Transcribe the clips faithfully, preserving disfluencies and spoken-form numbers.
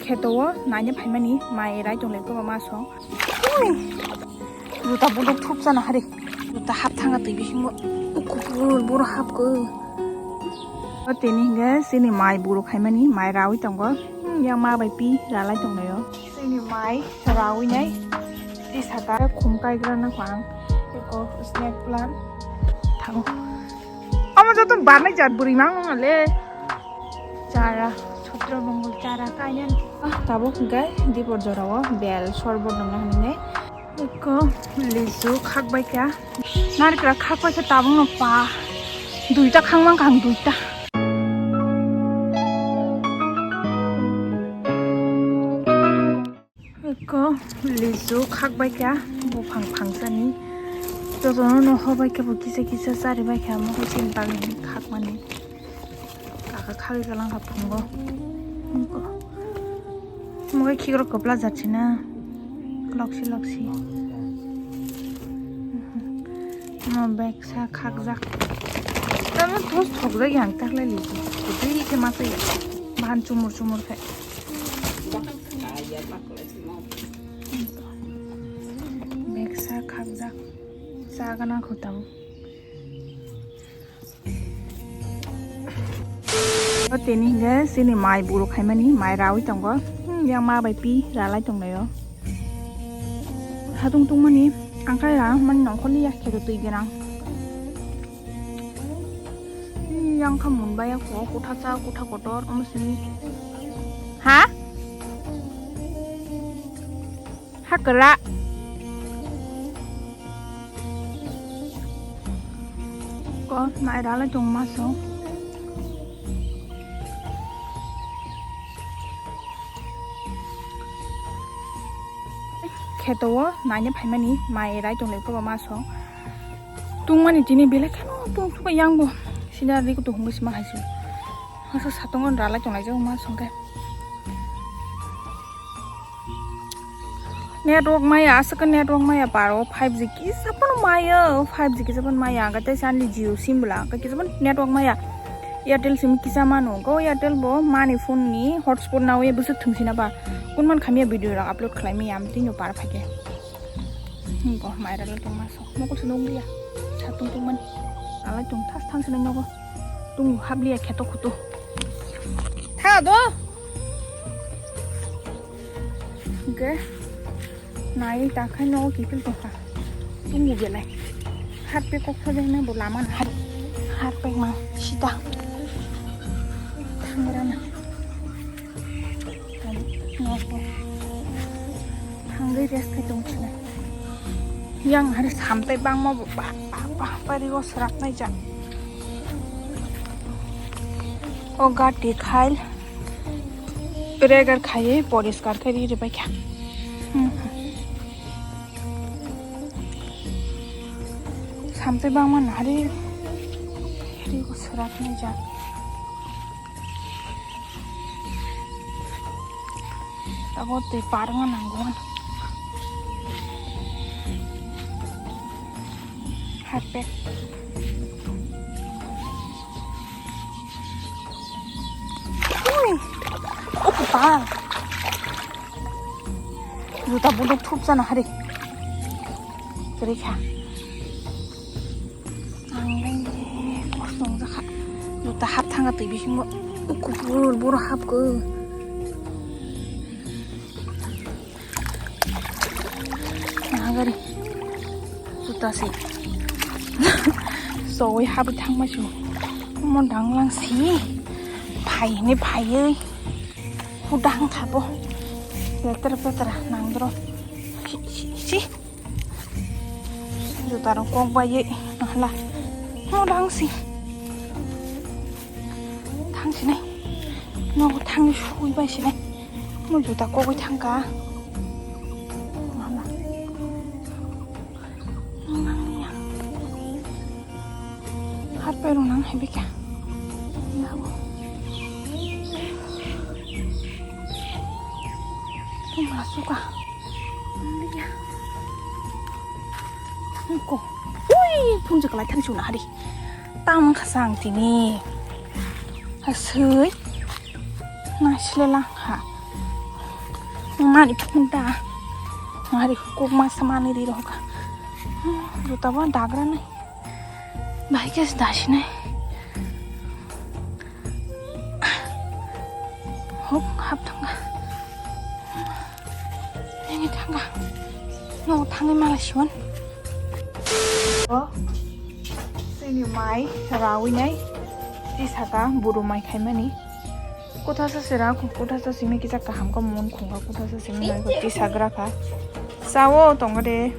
Kheto o naina phaimani mai rai tonglai ko ma song. Ui. Juta buduk thup sana hari. Juta hap thanga twi bisingo. Ukupul boro hap ko. O tini hingke sini mai buru khaimani mai rawi tongo. Hmm, yang ma bai pi ralai tonglaio. Sini mai rawi nai. Di saka khum kai gra na kwang. Eko snack plan. Thango. Amo joto barnai jat bwrwi mang nang le. Chara, chhatra bongol chara kainani. Ah, tabuk hingke dipor jorao bel sorbot nongna hinwi. Eko lisu khak bai kha. Narikra khak bai kha tabuk no pa. Duita khang mang kha ang duita. Eko lisu khak bai kha, buphang phangsani. Jotono no hobai kha bo kisa kisa chari bai kha, mo khe chini bagwi khakmani. Kaka khagwi kalang kha phungo. Eko. Mo khe khikrok kwpla jat sina. Loksi loksi. Mo bag sa khakjak. Tamo thos thokjak yang taklai lisu. Kutui khe ma twi. Bahan chumur chumur khe. Beksa khakjak. Cha gana khotang. O tini hingke sini mai buru khaimani, mai rawi tongo. Hmm, yang ma bai pi ralai tonglaio. Hatung tungmani, ang khe ra mani nongkhorli ya khe twi gwnang. Yang kha mun bai ya kho, kotha cha, kotha kotor, omo simi. Ha? Hakra. Ko nai ralai tong ma song. Kheto o naina phaimani mai rai tonglai ko ma song. Tungmani tini belai kheno tung suka yang bo. Sida ri kutu hungwi sima haisu. Hasa satung on ralai tonglai jago ma song khe. Network maya, aswk network maya paro five G kisa phano maya, five G kisa phano maya, ang khe teisa ani Jio sim bwla, ang khe kisa phano network maya. Airtel sim kisa mano, go Airtel bo mani phone ni hotspot nawi bwswk thwng sina ba. Kun man khamya video rok upload khlai maya, am tino par phai khe. Hmm, go mai ralai tong ma so, mokol se nong liya, satung tong man, alai tong thas thang se nang nogo, tung hap liya kheto khuto. Tha do. Hingke nai ta khai nogo kiphil tongkha. Tungo belai. Harpek kok sajak nai bo lama na hari. Harpek ma sida. Thangra na. Nogo. Thangwi rest khai tong sinai. Yang hari samtai bangma bo ba, ba, ba, pari o srak nai ja. O gati khai. Regar khai poriskar khai ri ri bai kha. Hmm. Samtai bangma na hari. Hari o srak nai ja. Abo twi par wngna nangwi mano. Harpek. Ui! O papa! Juta buduk thup sana hari. Kwrwi kha. Ang lai kosto wngjakha. Juta hap thanga twi bisingo. Ukupul boro hap ko. Nagari. Juta se. Soi habi thangma si. Mo danglang si. Phai ni phai. Hudang khabo. Petra petra nangdro. Si, si, si. Juta rok kok bai ye. Nahla. Mo dang si. Thang sinai. Nogo thangwi sugwi bai sinai. Mo juta kogwi thangkha. Mama. Nangya. Harpek rok nang hai bikha. Yago. Tuma suka. Nangya. Ko. Ui, phunjak lai thang suna hari. Tam khasang tini. Asui. Naisle lang ha. Mani phunta. Mari kok masa mani ri roka. Juta bo dagra nai. Bahai khe se dasinai. Hop, hap thanga. Nini thanga. No thangwi mala siwan. O, sini mai rawi nai. Tisaka buru mai khaimani. Kotha sa sera, kotha sa simi kisa kaham ka mon khunga, kotha sa simi nai ko tisagra kha. Sao tongo de.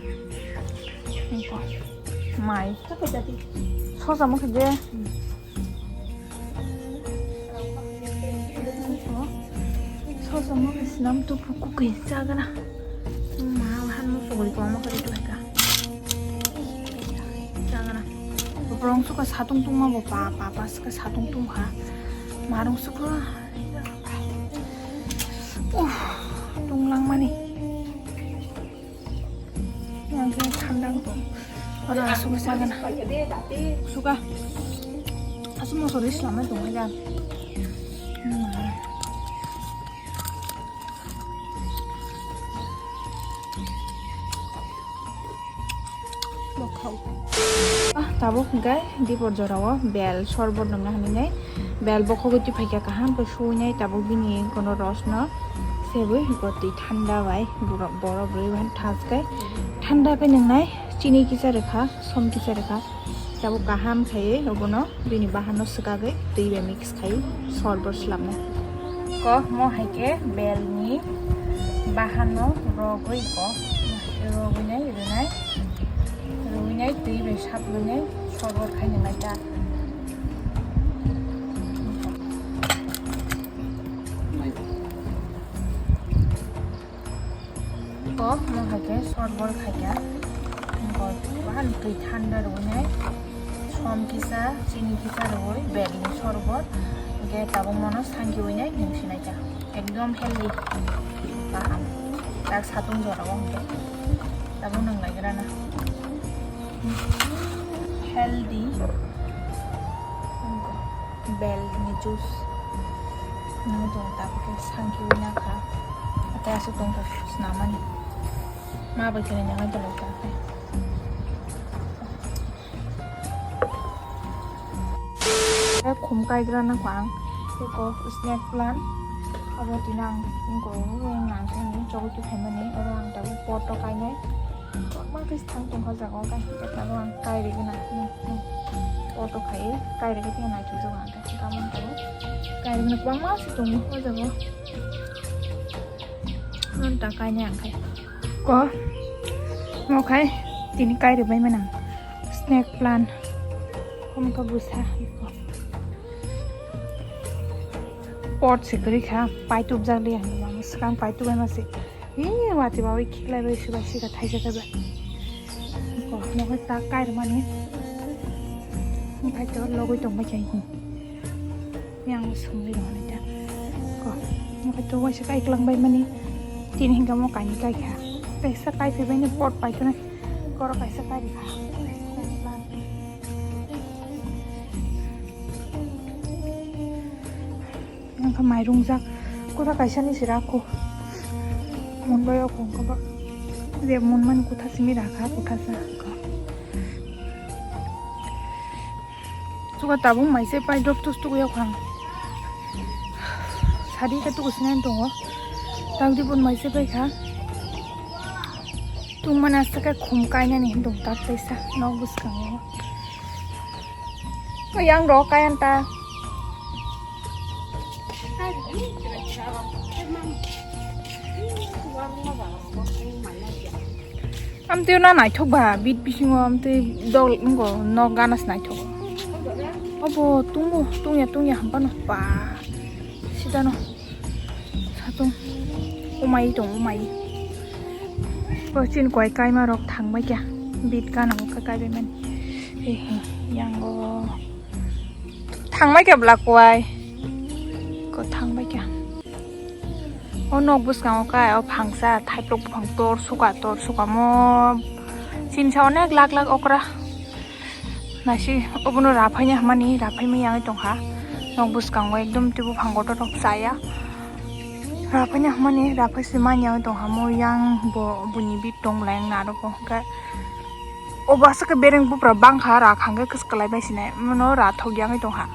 Mai. Sosa mo khe de. Sosa mo khe sinam tu puku khe chagana. Ma han mo sugri ko mo khe tu ka. Chagana. Borong suka satung tungma bo pa pa pa suka satung tungkha. Marung suka. Uff, tunglang mani. Yang khe thandang tong. Oro asuk sana. Suka. Asuk mosori slamai tong ya. Ah, tabuk hingkai dipor jorao bel sorbot nongna hinwi nai. Bel bokhogwi twi phaikha kaham khe suwinai tabuk bini kono rosno sebwi gotwi thanda bai borok borok rwi bahan thas khe thanda khe nwngnai chini kisa rwkha som kisa rwkha tabuk kaham khaiwi obono bini bahanno swkagwi twi bai mix khai sorbot swlamnai. Ko mo hai khe belni bahanno rogwi ko mo hai khe rogwi nai rwnai rwinai twi bai sap rwnai sorbot khai nwngnai ta. Ko mo hai khe sorbor khaikha. Ko bahan twi thanda rwnai. Som kisa, chini kisa rwi, bel ni sorbor. Hwnkhe tabuk mono sanki winai nung sinai kha. Ekdom healthy. Baham. Tak satung jora o hwnkhe. Tabuk nung lai gra na. Healthy. Bel ni juice. Nang tong tak ke sangki wina kha. Ate asu tong ka snamani. Ma bai kene nang tong tak ke. Khum kaigra na ko ang. Ko snack plant. Abo tinang ko nang khe ni chogo tu khaimani. Abo ang tabuk pot to kainai. Kokma khe thang tongkha jaga o kaisa tabuk ang kai rwgwna. Auto khai kai rwgwi tei naithok jago ang khe gamon tabuk kai rwgwna kwbangma se tongo o jaga o. Nonta kainai ang khai ko mo khai tini kai rwbai mano ang snack plant. Omo khe bwsa pot se kwrwi kha paitubjak li ang swkang paitubwi ma se. Ee, watwi bawi khiklai bai se bai sika thaisa khe bai. Ko, mo khe ta kai rwmani. Omohai to logwi tong bai khe. Yang sumui rwmani ta. Ko, mo khe to waisa kai klang bai mani. Tini hingka mo kaini kai kha. Kaisa kai phai bai ni pot pai khna. Koro kaisa kai rwkha. Wngkha mairungjak kotha kaisa ni se rakho. Munbai o kongkha ba je munmani kotha simi rakha kotha sa. Chuka tabuk maise pai dop tus tukuya khang. Sadi khe tuku sinai tongo. Tangdi bun maise pai kha. Tungmani aste khe khum kainani hin tong tak taisa nok bwskango. Yang ro kayan ta. Amtwi na naithok ba bit bisingo amtwi dol wngko nok gana se naithok. Obo tungo tungya tungya hampano ba sidano. Satung umai tong umai. Bo chin koi kaima rok thangbai kya. Bit gana khe kaibai mani. He he yango. Thangbai kya bla koi. Ko thangbai kya. O nok bwskango kai o phangsa thaiplok buphang tor suka tor suka mo. Chinsa onek lak lak okra. Naisi obono raphaina hamani raphaima yangwi tongkha. Nok bwskango ekdom tei buphang kotor rok chaya. Raphai ni hamani, raphai se manya tong hamo yang bo buni bi tong lai na ro ko ka. Oba sa ka bereng bupra bang kha ra khang ke kwswk lai bai sinai. Mono ra thok yang tong ha.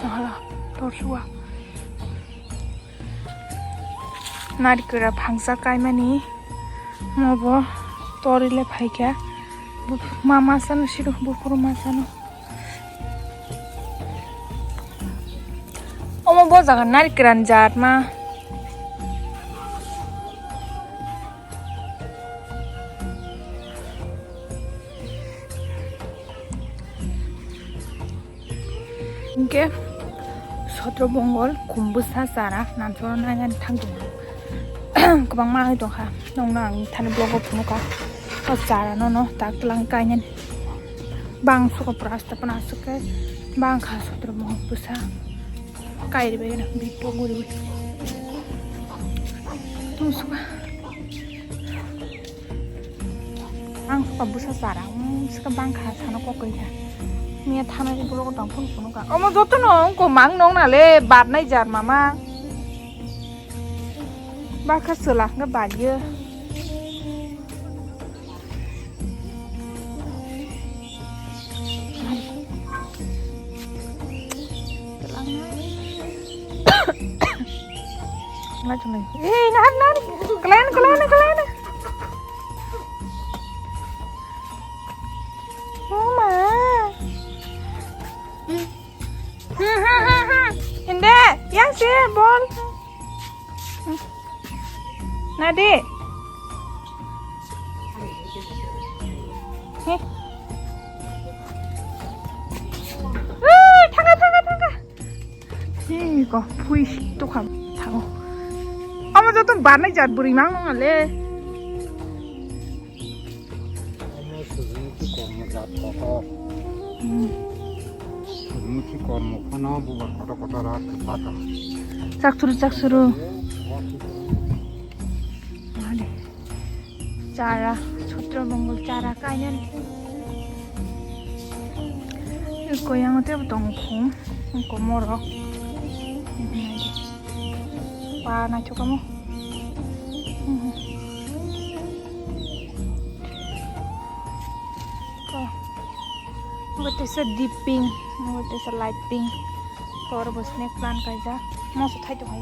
Hala, tor suwa. Narikra phangsa kaimani. Mobo tori le phaikha. Bu-, mama sano siru bupuru ma sano. Omo bo jaga narikra jat ma. Hingke sotro bongol khum bwsa chara namsoro nainani thang tongo. Kwbangma wngwi tongkha, nongno ang thani vlog o phunukha. O chara nono tak twlang kainani. Bang suka pura asta pana aswk khe bang kha sotro bongol bwsa. Kairi bai no bipo guri bai. Tung suka. Ang suka bwsa chara, ang suka bang kha sano kokoi kha. Miya thana ni borok tong phun phunu ka. Omo joto no ongko mang nong na le bar nai jar mama. Bakha sela nga bar ye. Lagi lagi. Eh, nar nar. Kelain kelain kelain. Mama. Inde, yang sih bol. Nadi. Heh. Wih, thangka, thangka, thangka. Hih, ko, pui, tukha, thango. Omo joto barnai jat bwrwi mang nong le. Omo sujui ki kormo jat kotor. Hmm. Sujui ki kormo khano bubar kotor kotor ar kwpata. Chak suru, chak suru. Mali. Chara, sotro bongol chara kainani. Eko yang te tong khum, eko morok. Pa na chukamo. Ko. Ngo teisa deep pink, ngo teisa light pink. Kor bo snake plant kaijak. Moso thai to hai.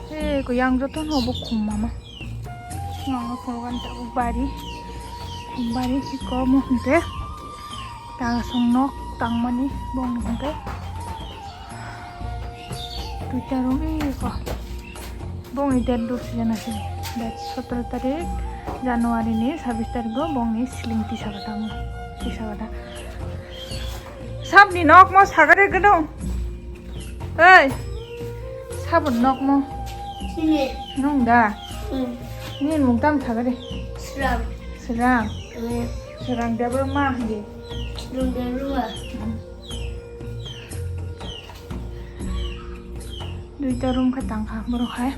He ko yang joto no bo khum mama. Ngo no phunukha tabuk bari. Bari ki ko mo hwnkhe. Taga song nok tangmani bong hwnkhe. Duita room eko. Bongni date dut sijana se. Date sotoro tarik January ni sabbish tarik o bongni siling tisa bata mo. Tisa bata. Sabni nok mo sagare gwnung. Oi. Sabun nok mo. Sini. Nung da. Hmm. Ni mung tam sagare. Sram. Sram. Hmm. Sram Debbarma hwnwi. Sram Debbarma. Hmm. Duita room khe tangkha borok hai.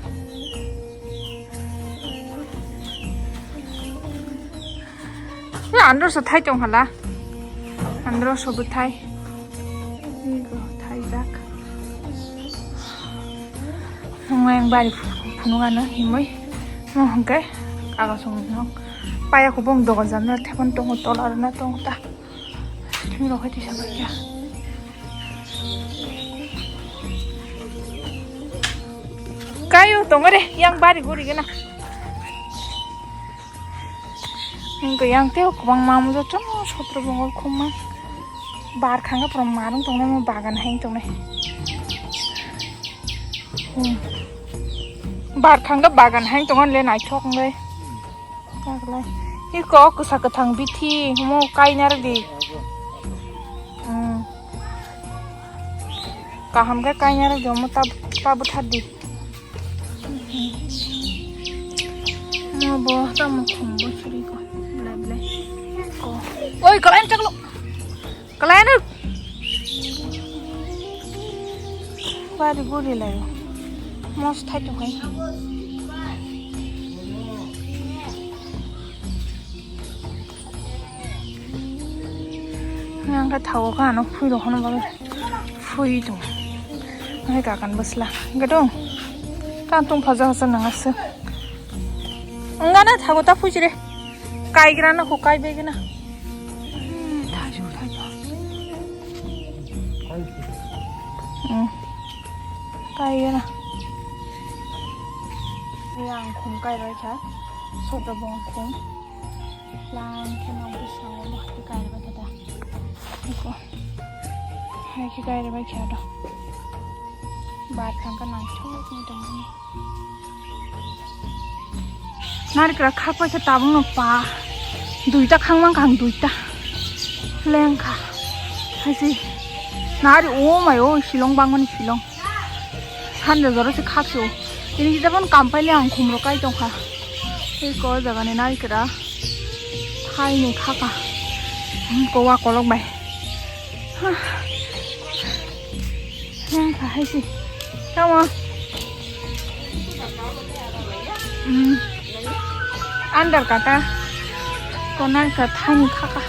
Andro so thai tong hala. Andro so bwthai. Thai jak. Nungayang bari phunukano himoi. Mo hwnkhe aga song nok. Paya kubong doga jamna thepon tongo tola rwna tongo ta. Thwi rok hai tisa bai kha. Kayo tongore yang bari guri gana. Hingke yang teo kwbangma mudo tono sotro bongol khumma. Bar khanga pura marung tongnai mo bagan hai tongnai. Hmm. Bar khanga bagan hai tongo le naithok ngai. Taglai. Iko kwsa kwthang bithi mo kaina rwdi. Hmm. Kaham khe kaina rwdi mo ta ta bwthardi. Mo bo tamo khum bo churi ko. Blai blai. Ko. Oi, kalai chaklo. Kalai no. Bari guri lai. Mos thai to hai. Yang ka thawo ka no phui ro hono ba. Phui to. Hai kakan bwsla. Gadong. Kan tong phaja hasa nang asa. Ngana thago ta phuchire. Kaigra na ko kai begena. Hmm, thaju, thaju. Hmm. Kaigra. Yang khum kai bai kha. Soto bong khum. Lang khe ma bwskango ma khe kai bai kha da. Iko. Hai khe kai bai kha da. Bar thang ka nang thok ni dong. Narikra khak bai khe tabuk no pa. Duita khang mang khang duita. Leng kha. Hai si. Nari o mai o silong bangmani silong. Sanja jora se khak se o. Ini kita pun kampai le ang khumro kai tong kha. Iko jaga ni narikra. Thai ni khaka. Ko wa kolok bai. Yang kha hai se. Tamo. Hmm. Andar kata. Konar ka thani khaka.